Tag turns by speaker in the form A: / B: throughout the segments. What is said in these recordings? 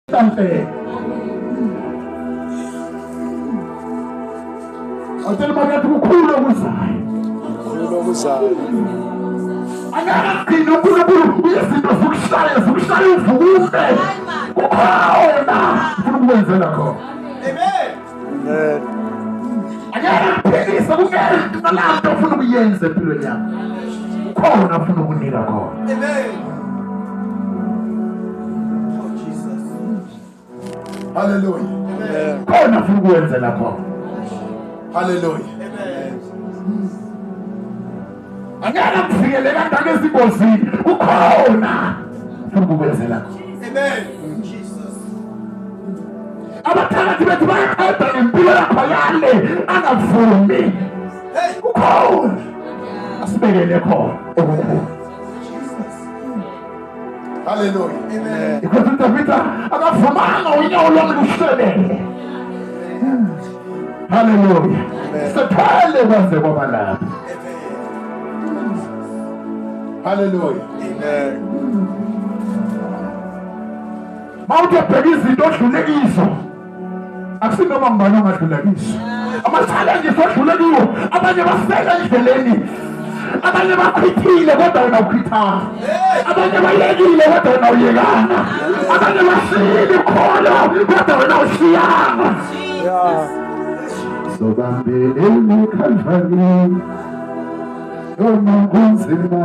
A: Something. Awutshela makathi kukhulu okuzayo.
B: Kukhulu okuzayo.
A: Angakagcini uNkulunkulu izinto zokushaya zokushaya uvuke. Kukhona ufuna ukukwenzela khona.
C: Amen.
B: Amen.
A: Angakakuphilisa kungeke nalapho ufuna ukuyenza empilweni yakho. Kukhona ufuna ukunika khona.
C: Amen. Oh Jesus.
D: Hallelujah.
B: Amen.
A: Khona ufuna ukuwenzela khona.
D: Hallelujah.
C: Amen.
A: Angeke kuvikele kangaka ezingozini. Kukhona ufuna ukukwenzela khona.
C: Amen. Jesus.
A: Abathakathi bethu bayaqeda ngempilo yakho yale angavumi.
C: Hey.
A: Kukhona asibekele khona okukhulu.
C: Jesus.
D: Hallelujah.
C: Amen.
A: Because uDavida akavumanga unyawo lwami lushelele. Hallelujah. Sethwele kwaze kwaba lapho.
C: Amen.
D: Hallelujah.
B: Amen.
A: Mawuthi ubheka izinto odlule kizo. Akusinoma ngubani ongadlula kizo. Ama-challenges odlule kiwo, abanye basele endleleni. Abanye bakhwithile kodwa wena ukhwithanga. Abanye bayekile kodwa wena uyekanga. Abanye bashiyile ukholo kodwa wena ushiyanga.
B: Yeah.
A: Sobambelele Calvary noma kunzima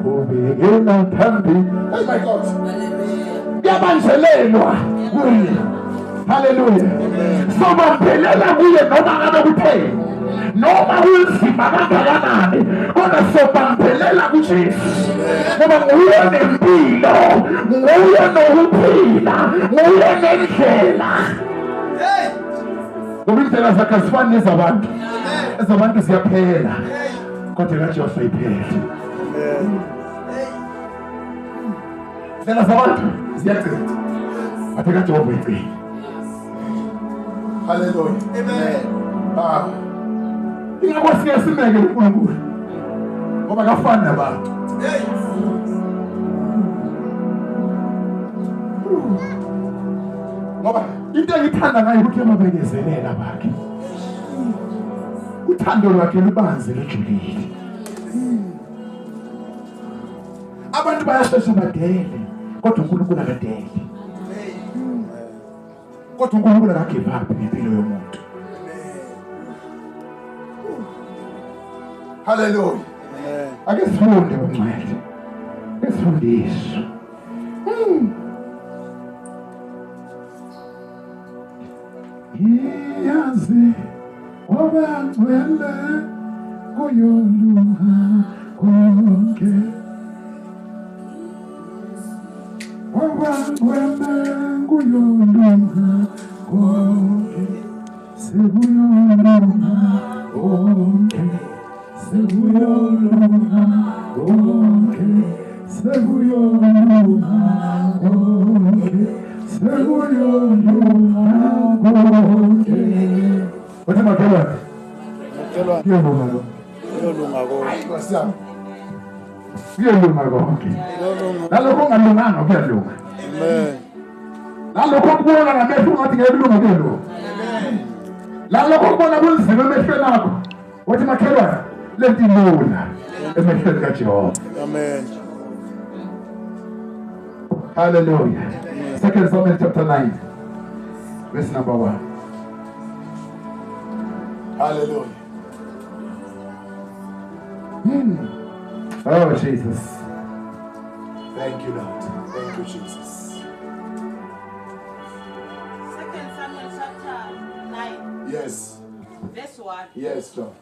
A: ubekela phambili.
D: Oh my God.
A: Kuyabanjelelwa kuye. Hallelujah. Sobambelela kuye noma ngabe kutheni, noma kunzima kangakanani, kodwa sobambelela kuJesu. Ngoba nguye nempilo, nguye nokuphila, nguye nendlela.
C: Hey.
A: Ngoba indlela zakhe azifani nezabantu.
C: Amen.
A: Ezabantu ziyaphela,
C: Hey.
A: kodwa kaJesu ayipheli.
B: Amen.
C: Hey.
A: Indlela zabantu ziyagcina, kodwa kaJehova ayigcini.
D: Hallelujah.
C: Amen.
D: Ah,
A: Ingakho siye simeke uNkulunkulu, ngoba akafani nabantu.
C: Hey.
A: Ngoba into engithanda ngayo ukuthi uyababekezelela bakhe. Uthando lwakhe lubanzi lujulile. Abantu bayashesha badele, kodwa uNkulunkulu akadele.
C: Hey.
A: Kodwa uNkulunkulu akagive up ngempilo yomuntu.
D: hallelujah.
B: Amen.
A: Ake sifunde bangcwele. Ake sifundiswe. Iyazi wabangcwele kuyolunga konke. Wabangcwele kuyolunga konke. Sekuyolunga konke. Sekuyolunga konke. Sekuyolunga konke. Sekuyolunga konke. Uthi makhelwane,
B: Makhelwane,
A: kuyolunga konke.
B: kuyolunga konke.
D: Nkosi yami.
A: Kuyolunga konke.
B: Kuyolunga.
A: Nalokho ongalunganga kuyalunga.
B: Amen.
A: Nalokho okubona ngamehlo ungathi ngeke kulunge kuyalunga.
C: Amen.
A: Nalokho okubona kunzima emehlweni akho, uthi makhelwane, lento ilula emehlweni kaJehova.
B: Amen.
A: Hallelujah. Second Samuel chapter 9, verse number 1.
D: Hallelujah.
A: Oh Jesus.
D: Thank you, Lord. Thank you, Jesus.
E: Second Samuel chapter 9,
D: Yes.
E: verse 1.
D: Yes, Lord.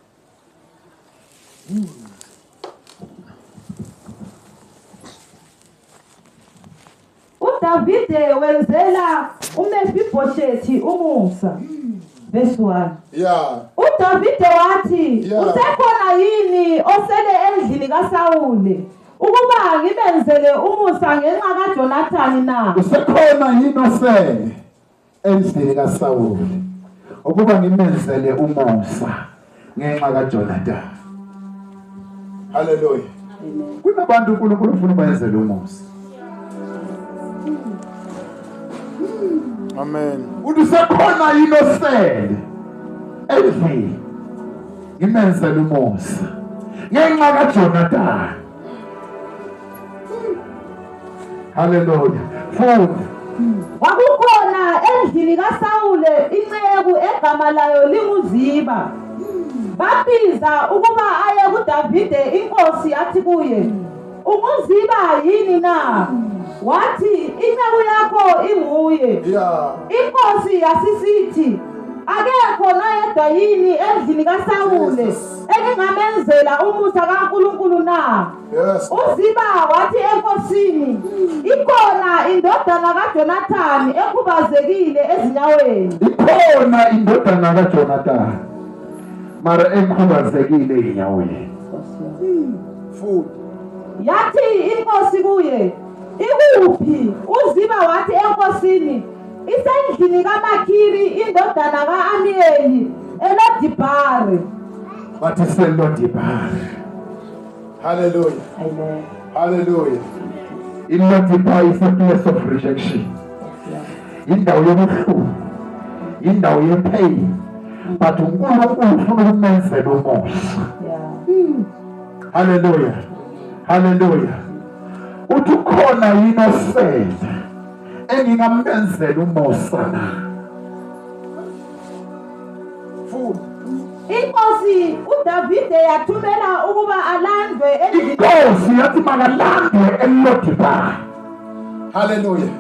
E: uDavide wenzela uMefiboshethi umusa. Verse 1.
D: Yeah.
E: uDavide wathi,
D: Yeah.
E: usekhona yini osele endlini kaSawule ukuba ngimenzele umusa ngenxa kaJonathani na?
A: Usekhona yini osele endlini kaSawuli ukuba ngimenzele umusa ngenxa kaJonathan?
D: Hallelujah.
A: Kunabantu uNkulunkulu ufuna ubayenzele umusa.
B: Amen.
A: Uthi sekhona yini osele endlini ngimenzele umusa ngenxa kaJonathan. Hallelujah. Funda.
E: Kwakukhona endlini kaSawule inceku egama layo linguZiba. Babiza ukuba aye kuDavide, inkosi yathi kuye, unguZiba yini na? Wathi, inceku yakho inguye. Inkosi yasisithi, akekho noyedwa yini endlini kaSawule engingamenzela umusa kaNkulunkulu na? UZiba wathi enkosini, ikhona indodana kaJonathani ekhubazekile ezinyaweni.
A: Ikhona indodana kaJonathani mara ekhubazekile ezinyaweni.
B: Food.
E: Yathi inkosi kuye, ikuphi? UZiba wathi enkosini, isendlini kaMakhiri indodana ka-Amiyeli eLodibhari.
A: Bathi seLodibhari.
D: Hallelujah.
E: Amen.
D: Hallelujah.
A: ILodibhari is a place of rejection. Indawo yobuhlungu, indawo yepain. But uNkulunkulu ufuna ukumenzela umusa. Hallelujah. Hallelujah. Uthi ukhona yini osele engingamenzela umusa na?
D: Food.
E: Inkosi uDavide yathumela ukuba alandwe endlini.
A: Inkosi yathi makalandwe eLodibhari.
D: Hallelujah.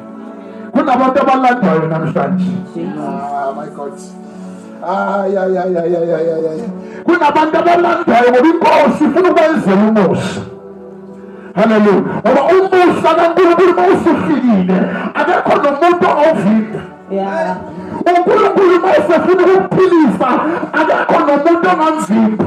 A: Kunabantu abalandwayo namhlanje.
D: Ah, my God. Ay, ay, ay, ay, ay, ay, ay.
A: Kunabantu abalandwayo ngoba inkosi ifuna ukwenzela umusa. Hallelujah. Ngoba umusa kaNkulunkulu uma usufikile akekho nomuntu ongawuvinda.
E: Yeah.
A: uNkulunkulu uma usefuna ukukuphilisa akekho nomuntu ongamvimba.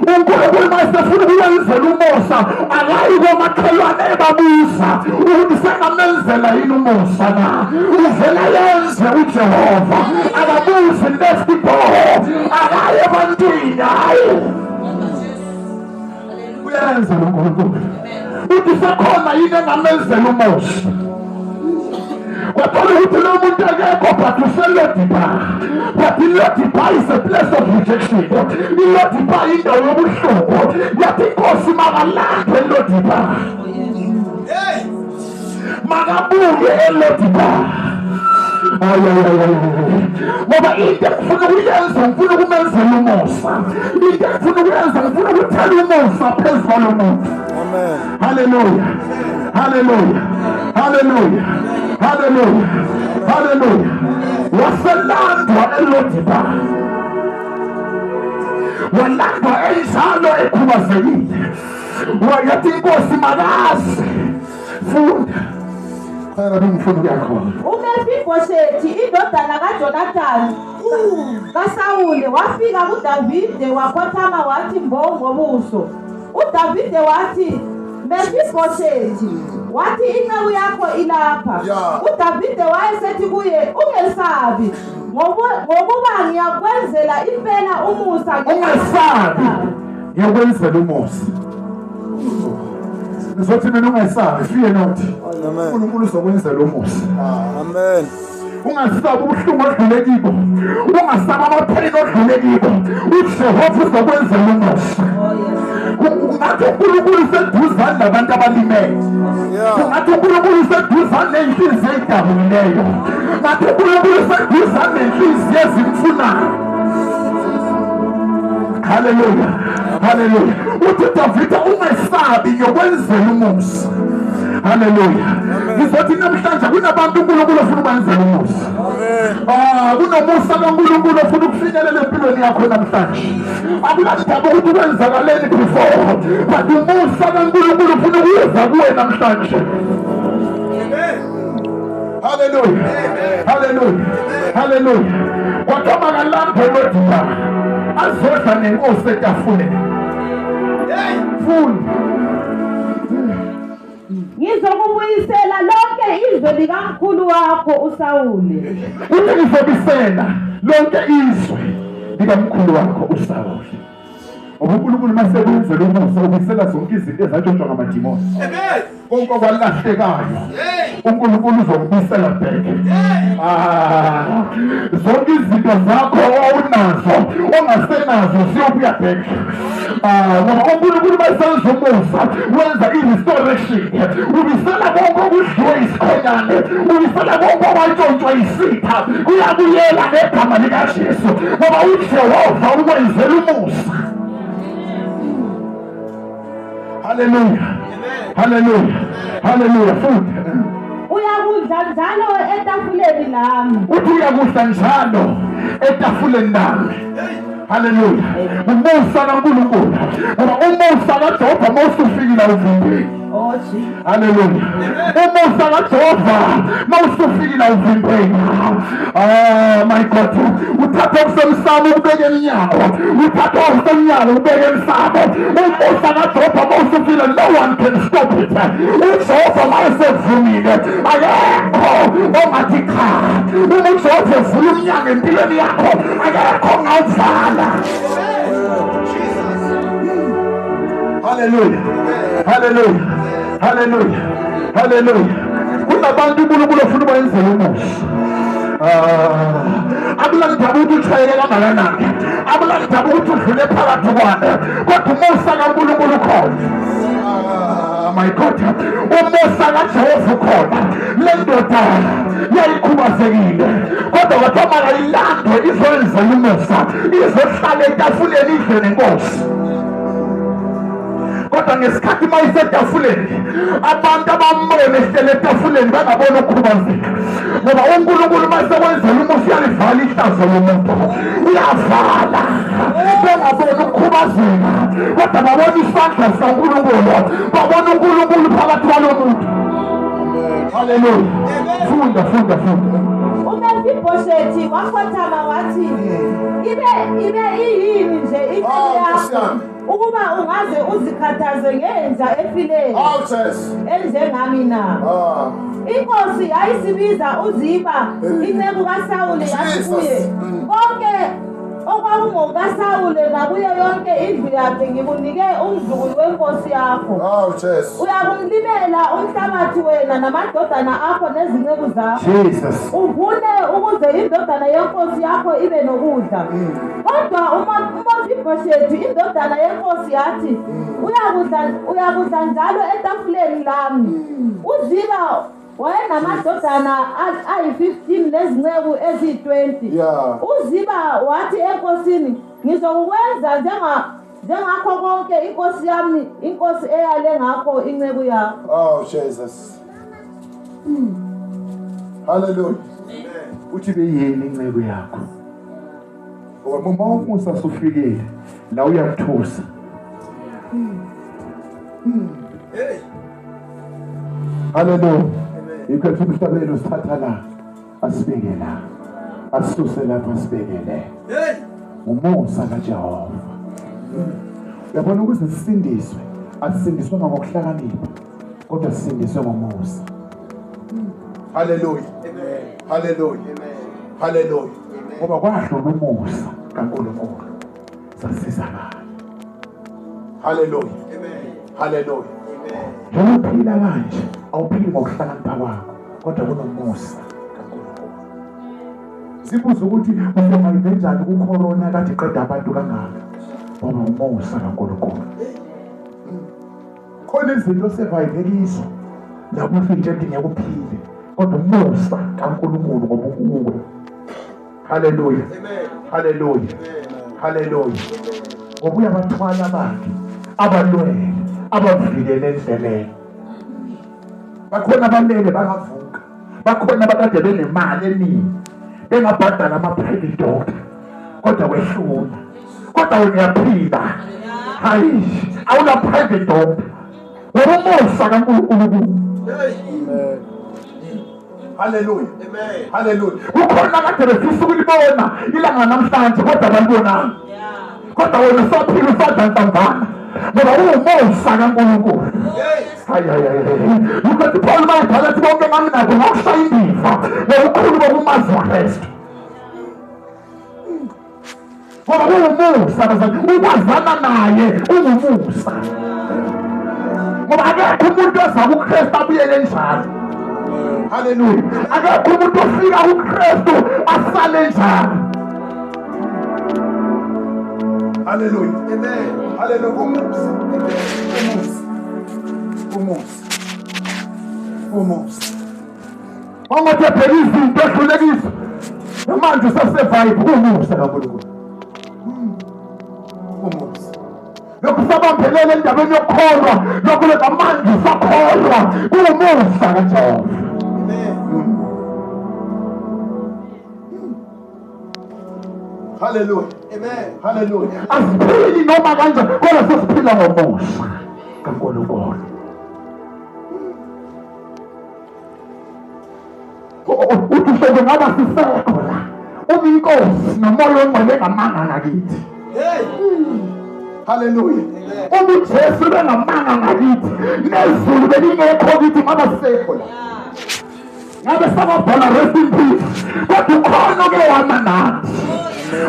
A: uNkulunkulu uma esefuna ukuwenzela umusa akayi komakhelwane ebabuza ukuthi sengamenzela yini umusa na. Uvela yenze uJehova, akabuzi left ibhoho, akayi ebantwini. Hayi, uyenza lo Nkulunkulu. Uthi sekhona yini engamenzela umusa? Wathola ukuthi lo muntu akekho but useLodibhari. But iLodibhari is a place of rejection. iLodibhari indawo yobuhlungu. Yathi inkosi makalandwe eLodibhari. Makabuye eLodibhari. Ay, ay, ay, ay. Ngoba into engifuna ukuyenza ngifuna ukumenzela umusa. Into engifuna ukuyenza ngifuna ukuthela umusa phezu kwalo muntu.
B: Amen.
A: Hallelujah. Hallelujah. Hallelujah. Hallelujah. Hallelujah. Waselandwa eLodibhari. Walandwa enjalo ekhubazekile. Wayathi inkosi makazi. Funda. Khona lapho ngifuna ukuya khona.
E: UMefiboshethi indodana kaJonathani kaSawule wafika kuDavide wakhothama wathi mbo ngobuso. uDavide wathi, Mefiboshethi. Wathi, inceku yakho ilapha. UDavide wayesethi kuye, ungesabi, ngokuba ngiyakwenzela impela umusa.
A: Ungesabi, ngiyakwenzela umusa. Ngizothi mina ungesabi, fear not. uNkulunkulu uzokwenzela umusa.
B: Amen.
A: Ungasabi ubuhlungu odlule kibo, ungasabi amapheni odlule kibo. uJehova uzokwenzela umusa. Kungathi uNkulunkulu useduzane nabantu abalimele. Kungathi uNkulunkulu useduzane ney'nhliziyo ey'dabukileyo. Ngathi uNkulunkulu useduzane ney'nhliziyo ezimfunayo. Hallelujah. Hallelujah. Uthi Davide ungesabi, ngiyokwenzela umusa. Hallelujah. Ngizothi namhlanje kunabantu uNkulunkulu ofuna ukwenzela umusa. Ah, kunomusa kaNkulunkulu ofuna ukufinyelela empilweni yakho namhlanje. Akunandaba ukuthi kwenzakaleni before, but umusa kaNkulunkulu ufuna ukuza kuwe namhlanje.
C: Amen.
A: Hallelujah. Hallelujah. Hallelujah. Kwathiwa makalandwe eLodibhari azodla nenkosi etafuleni. Funda.
E: Ngizokubuyisela lonke izwe likamkhulu wakho uSawule.
A: Uthi ngizobisela lonke izwe likamkhulu wakho uSawule. Ngoba uNkulunkulu masekwenzela umusa ubisela zonke izinto ezantshontshwa ngamadimoni.
C: Amen.
A: Konke okwalahlekayo uNkulunkulu uzokubisela back. Zonke izinto zakho owawunazo ongasenazo ziyobuya back. Ngoba uNkulunkulu masenza umusa wenza i-restoration. Ubisela konke okudliwe isikhonyane, ubisela konke okwantshontshwa isitha, kuyabuyela ngegama likaJesu, ngoba uJehova ukwenzela umusa. Hallelujah. Hallelujah. Hallelujah. Futhi
E: uyakudla njalo etafuleni lami.
A: Uthi uyakudla njalo etafuleni lami. Hallelujah. Umusa kaNkulunkulu. Ngoba umusa kaJehova mawusufikile awuvimbeki.
E: Oh Jesus.
A: Hallelujah. Umusa kaJehova mawusufikile awuvimbeki. My God. Uthatha okusemsamo ubeke emnyango. Uthatha okusemnyango ubeke emsamo. Umusa kaJehova mawusufikile, no one can stop it. uJehova mayesevumile akekho ongathi cha. Uma uJehova evula umnyango empilweni yakho akekho ongawuvala. Hallelujah. Hallelujah. Hallelujah. Hallelujah. Kunabantu uNkulunkulu ofuna ubayenzele umusa. Akulandaba ukuthi ushayele kangakanani, akulandaba ukuthi udlule phakathi kwani, kodwa umusa kaNkulunkulu ukhona. My God, umusa kaJehova ukhona. Le ndoda yayikhubazekile, kodwa kwathiwa makayilandwe izoyenzela umusa, izohlala etafuleni idle nenkosi. Kodwa ngesikhathi mayisetafuleni, abantu abambona ehlele etafuleni bangabona ukukhubazeka, ngoba uNkulunkulu masekwenzela umusa uyalivala ihlazo lomuntu, uyavala bengabona ukukhubazeka, kodwa babona isandla sikaNkulunkulu, babona uNkulunkulu phakathi kwalo muntu. Hallelujah. Funda, funda, funda.
E: uMefiboshethi wakhothama wathi, ibe iyini nje inceku yakho ukuba ungaze uzikhathaze ngenja efileyo enjengami na? Inkosi yayisibiza uZiba inceku kaSawule yathi kuye, konke okwakungokukaSawule nakuyo yonke indlu yakhe ngikunike umzukulu wenkosi yakho. Uyakumlimela umhlabathi wena namadodana akho nezinceku zakho, uvune ukuze indodana yenkosi yakho ibe nokudla. Kodwa uMefiboshethi indodana yenkosi yathi, uyakudla njalo etafuleni lami. uZiba wayenamadodana ayi-15 nezinceku eziyi-20. uZiba wathi enkosini, ngizokukwenza njengakho konke inkosi yami inkosi eyale ngakho inceku yakho.
D: Oh Jesus. Hallelujah.
A: Uthi beyini inceku yakho? Ngoba uma umusa sufikile la uyakuthusa. Hallelujah. Ikhethu umhlabelo usithatha la asibeke la, asisuse lapha asibeke le. Umusa kaJehova. Uyabona ukuze sisindiswe, asisindiswe ngokuhlakanipha, kodwa sisindiswe ngomusa.
D: Hallelujah. Hallelujah. Hallelujah.
A: Ngoba kwadlula umusa kaNkulunkulu sasizakala.
D: Hallelujah. Hallelujah.
A: Njengoba uphila kanje awuphili ngokuhlakanipha kwakho, kodwa kunomusa kaNkulunkulu. Sibuza ukuthi usurvive njani ku-corona kade iqeda abantu kangaka, ngoba umusa kaNkulunkulu. Khona izinto osurvive kizo lapho ufike nje ngeke uphile, kodwa umusa kaNkulunkulu ngoba ukuwe. Hallelujah. Hallelujah. Hallelujah. Ngoba uyabathwala bakhe abalwele abavikele endleleni. Bakhona abalele bangavuka, bakhona abakade benemali eningi bengabhadala ama-private doctor, kodwa wehlula, kodwa wena uyaphila. Hayi, awuna private doctor ngoba umusa kaNkulunkulu kuwe.
D: Hallelujah. Hallelujah.
A: Kukhona kade befisa ukulibona ilanga namhlanje, kodwa balibonanga, kodwa wena usaphila usadla ngoba uwumusa kaNkulunkulu. Hayi hayi hayi. Ukuthi Paul mayibhala athi konke enganginakho ngakushaya indiva ngobukhulu bokumazi uKristu. Ngoba uwumusa bazali, ukwazana naye ungumusa. Ngoba akekho umuntu oza kuKristu abuyele njalo. Haleluya. Akekho umuntu ofika kuKristu asale njalo.
D: Haleluya. Amen. Haleluya. Umusa. Umusa. Umusa. Umusa.
A: Wangathi ebheka izinto ehlulekisa. Manje usasurvive umusa kaNkulunkulu.
D: Umusa.
A: Lokhu sabambelele endabeni yokukholwa, lokhu manje usakholwa kuwumusa kaJehova.
D: Amen. Hallelujah. Amen. Hallelujah.
A: Asiphili noma kanjani, kodwa sesiphila ngomusa kaNkulunkulu. Uthi soke ngaba sisekho la. Uma inkosi nomoya ongcwele ngamanga ngakithi.
D: Hey. Hallelujah.
A: Uma uJesu bengamanga ngakithi, nezulu belingekho kithi ngaba sisekho la. Ngabe sababhala rest in peace. Kodwa ukhona oke wama nathi.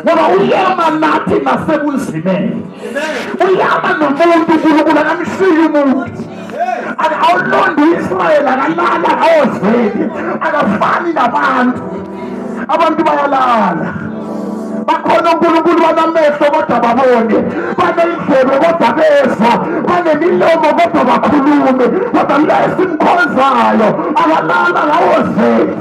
A: Ngoba uyama nathi nasebunzimeni. Uyama nomuntu uNkulunkulu akamshiyi umuntu. Awulondi uIsrayeli akalala awozeli, akafani nabantu. Abantu bayalala. Bakhona uNkulunkulu banamehlo kodwa babone, banendlebe kodwa bezwa, banemilomo kodwa bakhulume, kodwa la esimkhonzayo akalala awozeli.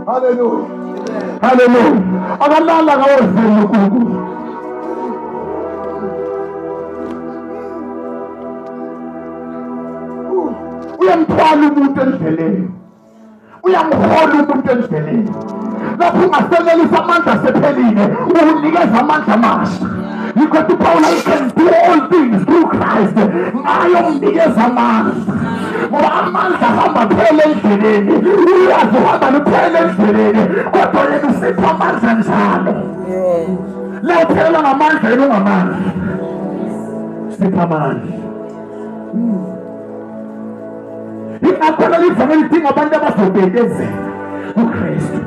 D: Hallelujah.
A: Hallelujah. Akalala awozeli uNkulunkulu. Uyamthwala umuntu endleleni, uyamhola umuntu endleleni. Lapho ungasenelisa amandla asephelile, ukunikeza amandla amasha. Yikho ethi uPaul, I can do all things through Christ. Ngayo umnikeza amandla. Ngoba amandla ahamba phela endleleni, uyazi uhamba luphela endleleni, kodwa yena usipha amandla njalo. Leyo phela ngamandla yena ungamandla. Sipha amandla. Ingakho leli vangeli lidinga abantu abazobekezela kuKristu.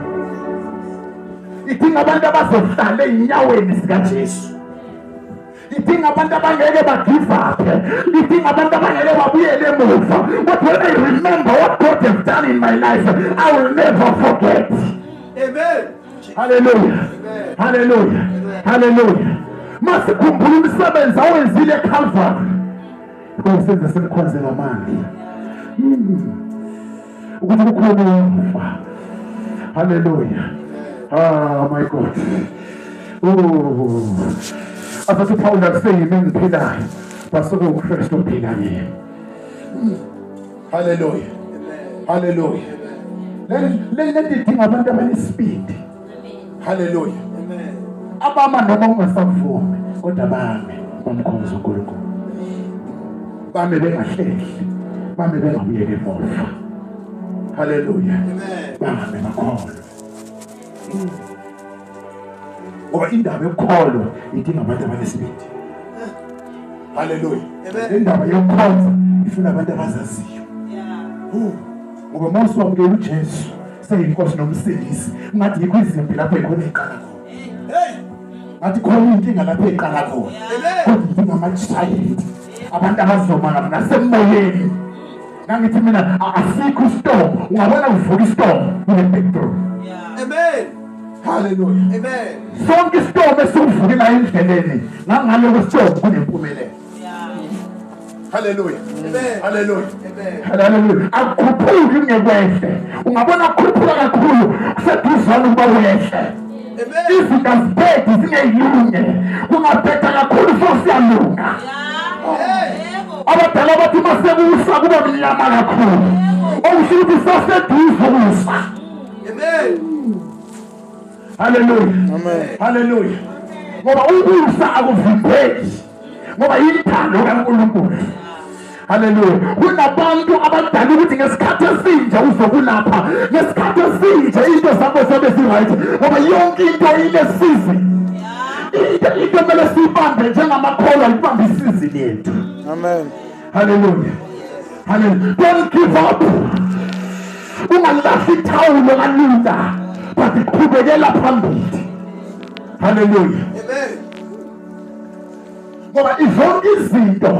A: Idinga abantu abazohlala ey'nyaweni zikaJesu. Idinga abantu abangeke ba-give up. Idinga abantu abangeke babuyele emuva. But when I remember what God has done in my life, I will never forget.
C: Amen.
A: Hallelujah. Hallelujah. Hallelujah. Masikhumbule umsebenzi awenzile eCalvary. Usenze simkhonze ngamandla. Ukuthi kukhona ukufa. Hallelujah. Ah, my God. Oh. Asathi uPaul akuseyimi engiphilayo, basuke uKristu ophila kimi.
D: Hallelujah. Hallelujah.
A: Le lento idinga abantu abanesibindi.
D: Hallelujah.
A: Abama noma ungasavumi, kodwa bame bamkhonze uNkulunkulu. Bame bengahlehli, bame bengabuyeli emuva. Hallelujah. Bame bakholwe. Ngoba indaba yokukholo idinga abantu abanesibindi.
D: Hallelujah.
A: Indaba yokukhonza ifuna abantu abazaziyo. Ngoba uma usuwamukela uJesu seyinkosi nomsindisi, ngathi yikho izimpi lapho ikhona iqala khona. Ngathi khona inkinga lapho iqala khona. Kodwa idinga ama-giant, abantu abazoma nasemoyeni. Ngangithi mina asikho istorm, ungabona kuvuka istorm kune-breakthrough.
C: Amen.
D: Hallelujah.
C: Amen.
A: Sonke istorm esivukela endleleni, ngangale kwestorm kunempumelelo.
D: Hallelujah.
C: Amen.
D: Hallelujah.
C: Amen.
A: Hallelujah. Akukhuphuki ngekwehle. Ungabona kukhuphuka kakhulu kuseduzane ukuba wehle.
C: Amen.
A: Izinto azibhedi zingeyilunge. Kungabheda kakhulu futhi siyalunga. Abadala bathi masekusa kuba mnyama kakhulu. Okusho ukuthi saseduze ukusa.
C: Amen.
A: Hallelujah.
B: Amen.
A: Hallelujah. Ngoba ukusa akuvimbeki. Ngoba yinthando kaNkulunkulu. Hallelujah. Kunabantu abadala ukuthi ngesikhathi esinje uzokulapha, ngesikhathi esinje into zakho zobe zi-right, ngoba yonke into ine-season. Into kumele siyibambe njengamakholwa, ibambe isizini yethu.
B: Amen.
A: Hallelujah. Hallelujah. Don't give up. Ungalahli ithawulo kalula, but qhubekela phambili. Haleluya.
C: Amen.
A: Ngoba izonke izinto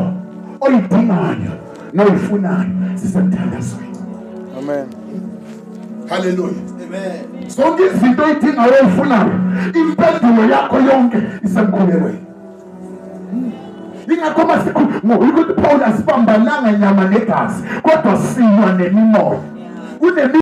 A: oyidingayo noyifunayo zisemthandazweni.
B: Amen.
A: Haleluya.
C: Amen.
A: Zonke izinto oyidingayo oyifunayo, impendulo yakho yonke isemkhulekweni. Ingakho ukuthi Paul asibambananga nyama negazi, kodwa silwa nemimoya. Kunemi